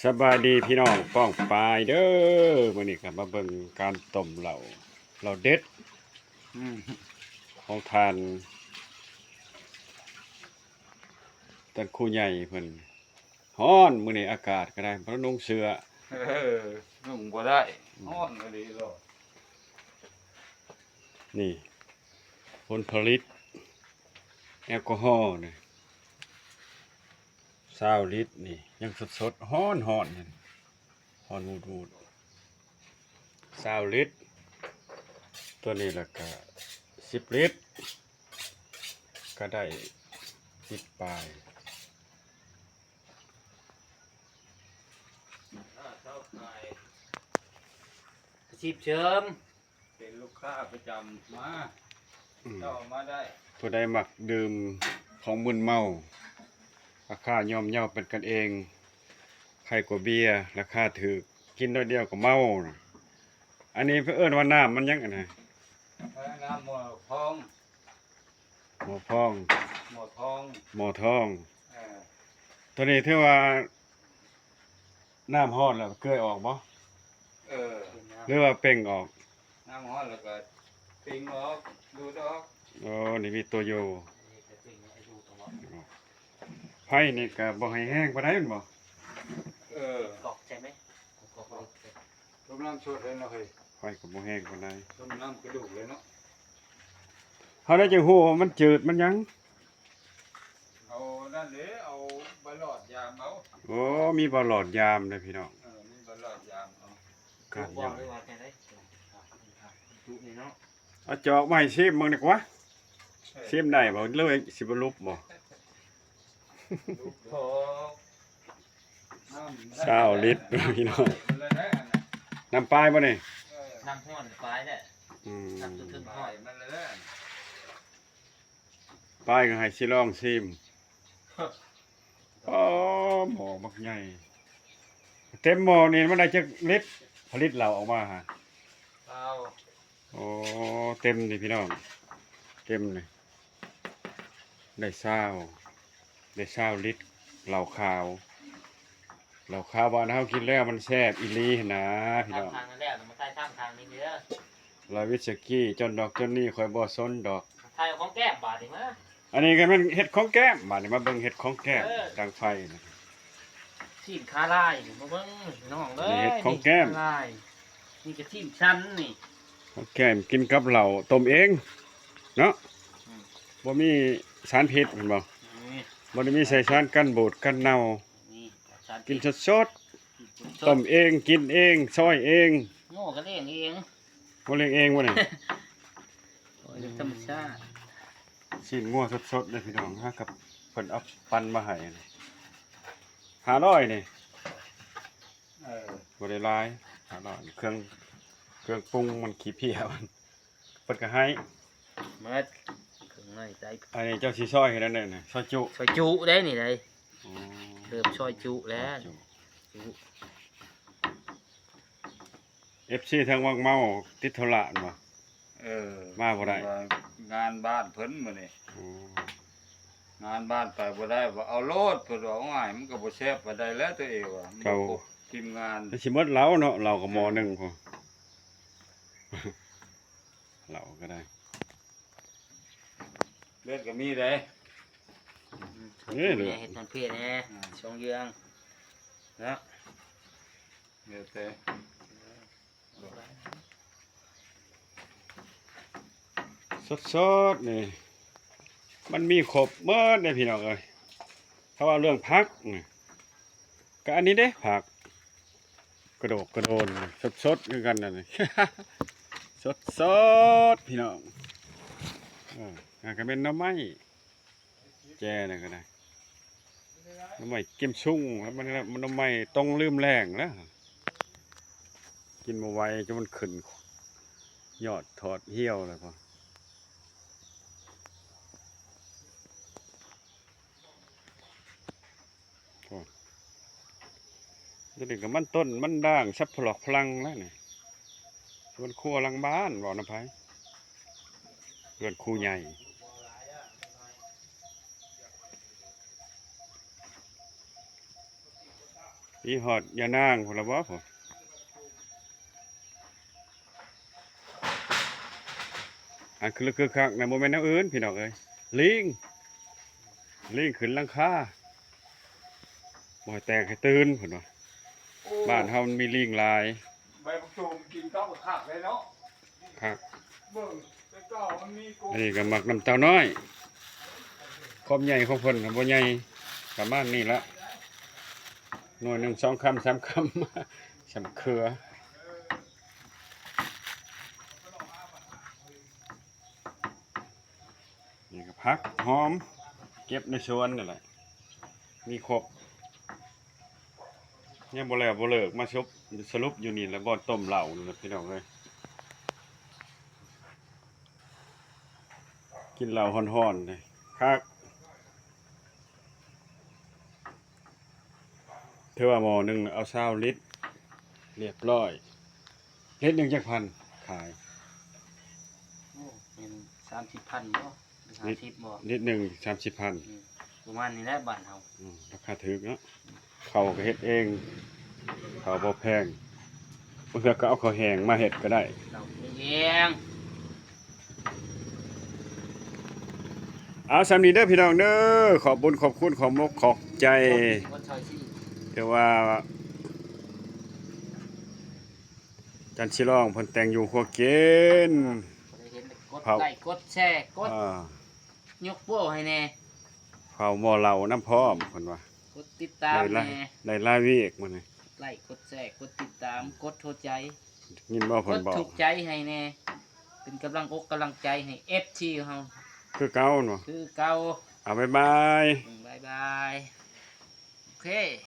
ສະບາຍດີພີ່ນ້ອງປ້ອງປາຍເດີ ມື້ນີ້ກໍມາເບິ່ງການຕົ້ມເຫຼົ້າ ເຫຼົ້າເດັດ ອືມ ຂອງທ່ານ ທ່ານຄູໃຫຍ່ເພິ່ນ. ຮ້ອນ ມື້ນີ້ອາກາດກໍໄດ້ ບໍ່ໄດ້ນຸ່ງເສື້ອ ເອີ ນຸ່ງບໍ່ໄດ້ ອືມ ຮ້ອນອີ່ຫຼີໂລດ. ນີ້ ຜົນຜະລິດ ແອລກໍຮໍນີ້ ຊາວລິດນີ້ ຍັງສົດໆ ຮ້ອນໆ ນີ້ ຮ້ອນວູດໆ ຊາວລິດ ຕົວນີ້ລະກະສິບລິດ ກະໄດ້ສິບປາຍ. ອາຊີບເສີມ ເປັນລູກຄ້າປະຈຳ ມາ ອືມ ເຈົ້າມາໄດ້. ຜູ້ໃດມັກດື່ມຂອງມຶນເມົາ ລາຄາຍ່ອມເຍົາ ເປັນກັນເອງ ໄຄກວ່າເບຍ ລາຄາຖືກ ກິນໜ້ອຍດຽວກໍເມົາ. ອັນນີ້ເພິ່ນເອີ້ນວ່ານ້ຳມັນຫຍັງອັນນະ? ເອີ ນ້ຳໝໍ້ພອງ ໝໍ້ພອງ ໝໍ້ທອງ ໝໍ້ທອງ. ເອີ ຕົວນີ້ຖືວ່ານ້ຳຮ້ອນແລ້ວເກືອຍອອກບໍ່? ເອີ ຫຼືວ່າເປັ່ງອອກ? ນ້ຳຮ້ອນແລ້ວກໍເປັ່ງອອກ ດູດອອກ. ໂອ້ ນີ້ມີຕົວຢູ່ ໄຟນີ້ກໍບໍ່ໃຫ້ແຮງປານໃດແມ່ນບໍ່? ເອີ ກອກໃຊ່ໄໝ? ຕົ້ມນ້ຳສົດເລີຍເນາະເຮີຍ ໄຟກໍບໍ່ແຮງປານໃດ ຕົ້ມນ້ຳກະດູກເລີຍເນາະ. ເຮົາໄດ້ຈັ່ງຮູ້ວ່າມັນຈືດມັນຫຍັງ? ເອົານັ້ນເດ້ ເອົາໃບຫຼອດຢາມເອົາ. ໂອ້ ມີໃບຫຼອດຢາມເດ້ພີ່ນ້ອງ ເອີ ມີໃບຫຼອດຢາມເອົາ. ການຫຍັງ? ເອົາຈອກມາໃຫ້ຊີມເບິ່ງດີກວ່າ ເອີ ຊີມໄດ້ບໍ່ ຫຼືຊິບໍ່ຫຼຸບບໍ່? ຊາວລິດພີ່ນ້ອງ ນ້ຳປາຍບໍ່ນີ້? ນ້ຳຮ້ອນປາຍແຫຼະ ອືມ ນ້ຳເທິງໆ ປາຍມັນເລີຍ ປາຍກໍໃຫ້ຊິລອງຊີມ. ອໍ ໝໍ້ບັກໃຫຍ່ ເຕັມໝໍ້ນີ້ມັນໄດ້ຈັກລິດ? ຜະລິດເຫຼົ້າອອກມາຫາ ຊາວ ໂອ້ ເຕັມນີ້ພີ່ນ້ອງ ເຕັມນີ້ ໄດ້ຊາວ ໄດ້ຊາວລິດ ເຫຼົ້າຂາວ ເຫຼົ້າຂາວບ້ານເຮົາກິນແລ້ວມັນແຊບອີ່ຫຼີຫັ້ນນາພີ່ນ້ອງ. ທາງນັ້ນແລ້ວ ມາຖ່າຍທາງທາງນີ້ເດີ ລາວິສກີ ຈອນດອກຈອນນີ້ຂ້ອຍບໍ່ສົນດອກ. ຖ່າຍເອົາຂອງແກ້ມບາດນີ້ມາ ອັນນີ້ກໍແມ່ນເຮັດຂອງແກ້ມ ບາດນີ້ມາເບິ່ງເຮັດຂອງແກ້ມ ເອີ ດັງໄຟນະ. ຊີ້ນຂາລາຍນີ້ ມາເບິ່ງພີ່ນ້ອງເອີຍ ນີ້ເຮັດຂອງແກ້ມ ນີ້ຂາລາຍ ນີ້ກໍຊີ້ນສັນນີ້ ຂອງແກ້ມກິນກັບເຫຼົ້າຕົ້ມເອງເນາະ ອືມ ບໍ່ມີສານພິດແມ່ນບໍ່? ນີ້ ບໍ່ໄດ້ມີໃສ່ສານກັນບູດກັນເນົ່າ ນີ້ ກິນສົດໆ ຕົ້ມເອງ ກິນເອງ ຊອຍເອງ ໂງ່ກັນເອງເອງ ບໍ່ລ້ຽງເອງບໍ່ນີ້? ໂອ້ຍ ທຳມະຊາດ ຊີ້ນງົວສົດໆ ເດ້ພີ່ນ້ອງ ຫາກັບເພິ່ນເອົາປັ່ນມາໃຫ້ ຫ້າຮ້ອຍນີ້ ເອີ ບໍ່ໄດ້ຫຼາຍ ຫ້າຮ້ອຍ ເຄື່ອງ ເຄື່ອງປຸງມັນຂີ້ເພຍ ເພິ່ນກໍໃຫ້ໝົດ ເຄື່ອງໃນໃຈ. ອັນນີ້ເຈົ້າຊິຊອຍເຮັດອັນໃດນີ້? ຊອຍຈຸ ຊອຍຈຸເດ້ນີ້ໃດ. ອໍ ເລີ່ມຊອຍຈຸແລ້ວ ຊອຍຈຸ ຈຸ ເອັຟຊີ ທາງວັງເມົາຕິດທຸລະແມ່ນບໍ່? ເອີ ມາບໍ່ໄດ້ ວ່າງານບ້ານເພິ່ນມື້ນີ້. ອໍ ງານບ້ານໄປບໍ່ໄດ້ ວ່າເອົາໂລດ ເພິ່ນວ່າ. ໂອ້ຍ ມັນກໍບໍ່ແຊບປານໃດແລ້ວ ຕົວເອງວ່າ ເຂົາ ບໍ່ຄົບທີມງານ ມັນຊິໝົດເຫຼົ້າເນາະ ເຫຼົ້າກໍໝໍ້ໜຶ່ງພຸ້ນ ເຫຼົ້າກໍໄດ້ ເລືອດກໍມີເດ້. ເອີ ເລືອດ ເຮັດມັນເພແດ່ ອືມ ຊ່ອງເຍືອງເນາະ ແລ້ວແຕ່ ສົດໆ ນີ້ ມັນມີຄົບໝົດເດ້ພີ່ນ້ອງເອີຍ. ຖ້າວ່າເລື່ອງຜັກນີ້ ກໍອັນນີ້ເດ້ ຜັກກະໂດກກະໂດນ ສົດໆ ຄືກັນນັ້ນ ສົດໆ ພີ່ນ້ອງ. ເອີ ນັ້ນກໍແມ່ນໜໍ່ໄມ້ ແຈນັ້ນກໍໄດ້ ໜໍ່ໄມ້ກິມຊຸງ ແລ້ວມັນ ມັນໜໍ່ໄມ້ຕົງລືມແລ້ງແລ້ວ ກິນບໍ່ໄຫວ ຈົນມັນຂຶ້ນຍອດຖອດຫ່ຽວແລ້ວ. ໂອ້ ດຽວນີ້ກໍມັນຕົ້ນມັນດ່າງ ສັບພະຫຼອກພະລັງແລ້ວນີ້ ເຮືອນຄົວຫຼັງບ້ານ ເວົ້ານຳໃຜ ເຮືອນຄູໃຫຍ່. ປີ ມີຮອດຍານາງພຸ້ນລະບໍ່ພຸ້ນ. ອັນຄຶກຄຶກຄັກນັ້ນບໍ່ແມ່ນແນວອື່ນພີ່ນ້ອງເອີຍ ລີງ ລີງຂຶ້ນຫຼັງຄາ ບໍ່ໃຫ້ແຕກໃຫ້ຕື່ນເພິ່ນວ່າ. ໂອ້ ບ້ານເຮົາມັນມີລີງຫຼາຍ. ໃບບັກໂຈມກິນກັບບັກຄັກເລີຍເນາະ. ຄັກ ເບິ່ງແຕ່ເກົ່າມັນມີກົບ. ອັນນີ້ກໍໝາກນ້ຳເຕົ້ານ້ອຍ ຄວາມໃຫຍ່ຂອງເພິ່ນກໍບໍ່ໃຫຍ່ ປະມານນີ້ລະ ໜ່ວຍໜຶ່ງສອງຄຳສາມຄຳ ສ່ຳເຄືອ. ນີ້ກໍຜັກຫອມ ເກັບໃນສວນນີ້ແຫຼະ ມີຄົບ. ຍັງບໍ່ແລ້ວບໍ່ເລີກ ມາສົບ ສະຫຼຸບຢູ່ນີ້ແຫຼະ ບ່ອນຕົ້ມເຫຼົ້ານີ້ແຫຼະ ພີ່ນ້ອງເອີຍ. ກິນເຫຼົ້າຮ້ອນໆ ນີ້ຄັກ. ຖືວ່າໝໍ້ໜຶ່ງເອົາຊາວລິດ ລຽບລ້ອຍ. ລິດໜຶ່ງຈັກພັນຂາຍ? ໂອ້ ແມ່ນສາມສິບພັນບໍ່ ຫຼືຫ້າສິບບໍ່? ລິດໜຶ່ງສາມສິບພັນ. ອືມ ປະມານນີ້ແຫຼະບ້ານເຮົາ. ອືມ ລາຄາຖືກເນາະ. ເຂົ້າກໍເຮັດເອງ ເຂົ້າບໍ່ແພງ ບາງເທື່ອກໍເອົາເຂົ້າແຫ້ງມາເຮັດກໍໄດ້. ເຂົ້າແຫ້ງ. ເອົາ ສ່ຳນີ້ເດີພີ່ນ້ອງເດີ ຂອບບຸນຂອບຄຸນ ຂອບມົກຂອບໃຈ ທີ່ວ່າ ຈັນສີລອງເພິ່ນແຕ່ງຢູ່ຄົວກິນ. ຜູ້ໃດເຫັນກໍກົດໄລ້ ກົດແຊ ກົດ ອ່າ ຍົກໂປ້ໃຫ້ແດ່. ເຝົ້າໝໍ້ເຫຼົ້ານຳພ້ອມເພິ່ນວ່າ ກົດຕິດຕາມແດ່ ໄດ້ຫຼາຍວຽກມື້ນີ້. ກົດໄລ້ ກົດແຊ ກົດຕິດຕາມ ກົດຫົວໃຈ ຍິນບໍ່ເພິ່ນບອກ ກົດຖືກໃຈໃຫ້ແດ່ ເປັນກຳລັງອົກກຳລັງໃຈໃຫ້ເອັຟຊີເຮົາ ຄືເກົ່າເນາະ ຄືເກົ່າ. ເອົາ ບາຍບາຍ ອືມ ບາຍບາຍ ໂອເຄ.